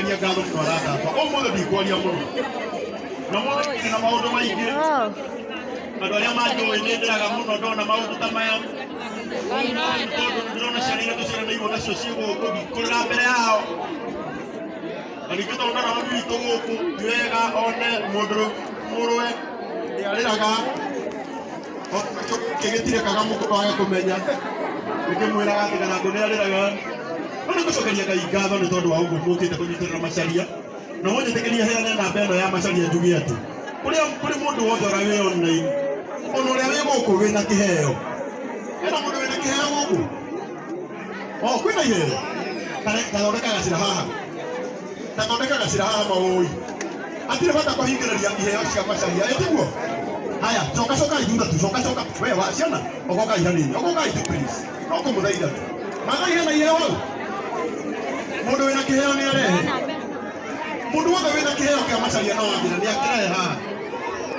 Nĩngũmũcokeria ngatho mũno arata akwa. Ũmũthĩ ndikwaria mũno. Na mũthĩ ndĩ na maũndũ maingĩ. Andũ arĩa manjũĩ nĩ ndĩraga mũno ndona maũndũ ta maya. Tondũ ndĩrona ciana iria tũciaranĩirwo nacio ciĩ gũkũ ndikũrĩra mbere yao. Na ningĩ tondũ ndona mami witũ gũkũ ti wega one mũndũ mũrũwe nĩ arĩraga. Nakĩo gĩkĩ gĩtirekaga mũndũ age kũmenya. Nĩkĩmwĩraga atĩ Karangũ nĩ arĩraga. No nĩ ngũcokeria Ngai ngatho nĩ tondũ wa ũguo mũkĩte kũnyitĩrĩra Macharia. Na mũnjĩtĩkĩrie heane namba ĩno ya Macharia njuge atĩ kũrĩa kũrĩ mũndũ wothe ũrĩa wĩ online ona ũrĩa wĩ gũkũ wĩna kĩheo. Hena mũndũ wĩna kĩheo gũkũ? O kwĩna iheo? Tathondeka gacĩra haha. Tathondeka gacĩra haha maũĩ. Hatirĩ bata kũhingĩrĩria iheo cia Macharia, ĩ tiguo? Haya, coka cokai thutha tu, coka coka. We wa ciana, ogokai hanini, ogokai tu please. No kũmũthaitha tu. Mathai hena iheo hau? Mũndũ wĩna kĩheo nĩ arehe. Mũndũ wothe wĩna kĩheo kĩa Macharia no ambĩra nĩ akĩrehe haha.